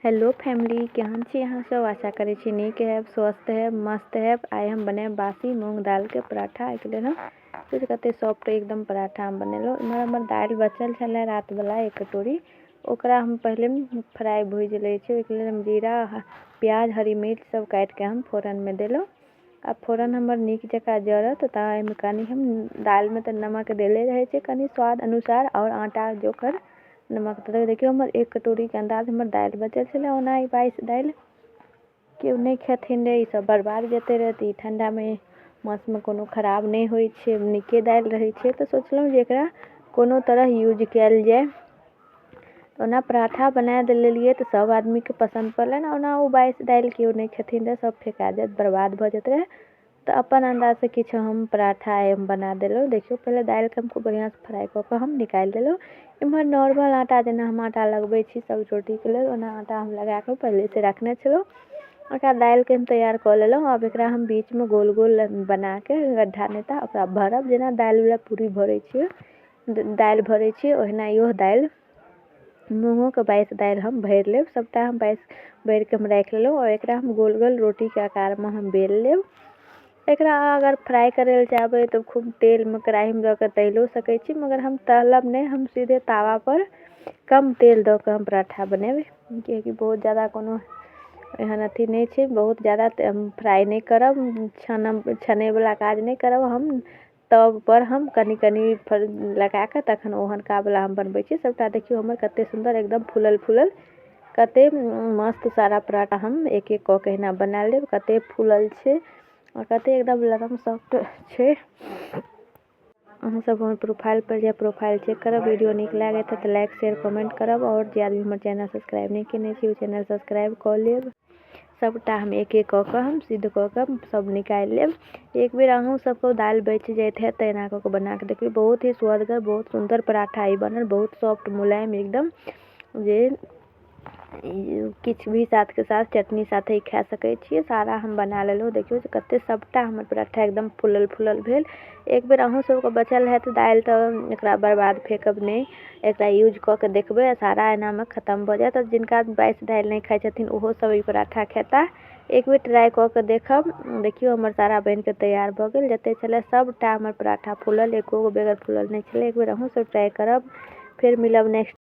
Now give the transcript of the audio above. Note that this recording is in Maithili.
हेलो फैमिली, केहन छी अहाँ सब? आशा करै छी नीक हैब, स्वस्थ हैब, मस्त हैब। आइ हम बनायब बासी मूँग दालिके पराठा। एहिके लेल हम कते सॉफ्ट एकदम पराठा हम बनेलहुँ। इम्हर हमर दालि बचल छलै रातिवला एक कटोरी, ओकरा हम पहिले फ्राइ भुजि लै छी। ओहिके लेल हम जीरा, प्याज, हरी मिर्च सब काटिके हम फोरनमे देलहुँ। आ फोरन हमर नीक जकाँ जरत तऽ एहिमे कनि हम दालिमे तऽ नमक देले रहै छै कनि स्वाद अनुसार, आओर आटा जोकर नमक दऽ। देखियौ, हमर एक कटोरीके अन्दाज हमर दालि बचल छलै। ओना ई बासि दालि केओ नहि खेथिन रे, ई सब बर्बाद जेतै रे। तऽ ई ठण्डामे मासमे कोनो खराब नहि होइ छै, नीके दालि रहै छै। तऽ सोचलहुँ जे एकरा कोनो तरह यूज कयल जाय। ओना पराठा बना लेलियै तऽ सब आदमीके पसन्द पड़लनि। ओना ओ बासि दालि केओ नहि खेथिन रहए, सब फेका जायत, बर्बाद भऽ जेतै रहए। तऽ अपन अन्दाजसँ किछु हम पराठा हम बना देलहुँ। देखियौ, पहिले दालिके हम खूब बढ़िआँसँ फ्राइ कऽ कऽ हम निकालि देलहुँ। इम्हर नॉर्मल आटा, जेना हम आटा लगबै छी सब रोटीके लेल, ओना आटा हम लगाकऽ पहिलेसँ रखने छलहुँ। ओकरा दालिके हम तैयार कऽ लेलहुँ। आब एकरा हम बीचमे गोल गोल बनाके गड्ढा नेता ओकरा भरब, जेना दालिवला पूरी भरै छियै, दालि भरै छियै, ओहिना इहो दालि मूँगोके बासि दालि हम भरि लेब। सबटा हम बासि भरिके हम राखि लेलहुँ आओर एकरा हम गोल गोल रोटीके आकारमे हम बेल लेब। एकरा अगर फ्राइ करै लए चाहबै तऽ खूब तेलमे कढ़ाइमे दऽ कऽ तैलो सकै छी, मगर हम तलब नहि, हम सीधे तावापर कम तेल दऽ कऽ हम पराठा बनेबै, किएकि बहुत जादा कोनो एहन अथी नहि छै। बहुत जादा फ्राइ नहि करब, छानब, छनैवला काज नहि करब। हम तबपर हम कनि कनि लगाकऽ तखन ओहनकावला हम बनबै छी सबटा। देखियौ, हमर कते सुन्दर एकदम फूलल फूलल, कते मस्त सारा पराठा हम एक एक कऽ के एहिना बना लेब। कते फूलल छै आओर कते एकदम लरम सॉफ्ट छै। अहाँ सब हमर प्रोफाइल पर जाय, प्रोफाइल चेक करब। वीडियो नीक लागैत तऽ लाइक, शेयर, कमेंट करब आओर जे आदमी हमर चैनल सब्सक्राइब नहि केने छी, ओ चैनल सब्सक्राइब कऽ लेब। सबटा हम एक एक कऽ कऽ हम सिद्ध कऽ कऽ सब निकालि लेब। एक बेर अहूँ सबके दालि बचि जाइत हैत तऽ एना कऽ कऽ बना कऽ देखबै। बहुत ही सुअदगर, बहुत सुन्दर पराठा ई बनल, बहुत सॉफ्ट, मुलायम एकदम, जे किछु भी साथके साथ चटनी साथे खा सकै छियै। सारा हम बना लेलहुँ। देखियौ कते सबटा हमर पराठा एकदम फूलल फूलल भेल। एक बेर अहूँ सबके बचल हैत दालि तऽ एकरा बर्बाद फेकब नहि, एकरा यूज कऽ के देखबै। सारा एनामे खतम भऽ जायत। जिनका बासि दालि नहि खाइ छथिन, ओहो सब ई पराठा खेता। एक बेर ट्राइ कऽ के देखब। देखियौ, हमर सारा बनिके तैयार भऽ गेल। जते छलै सबटा हमर पराठा फूलल, एको गो बेगर फूलल नहि छलै। एक बेर अहूँ सब ट्राइ करब। फेर मिलब नेक्स्ट।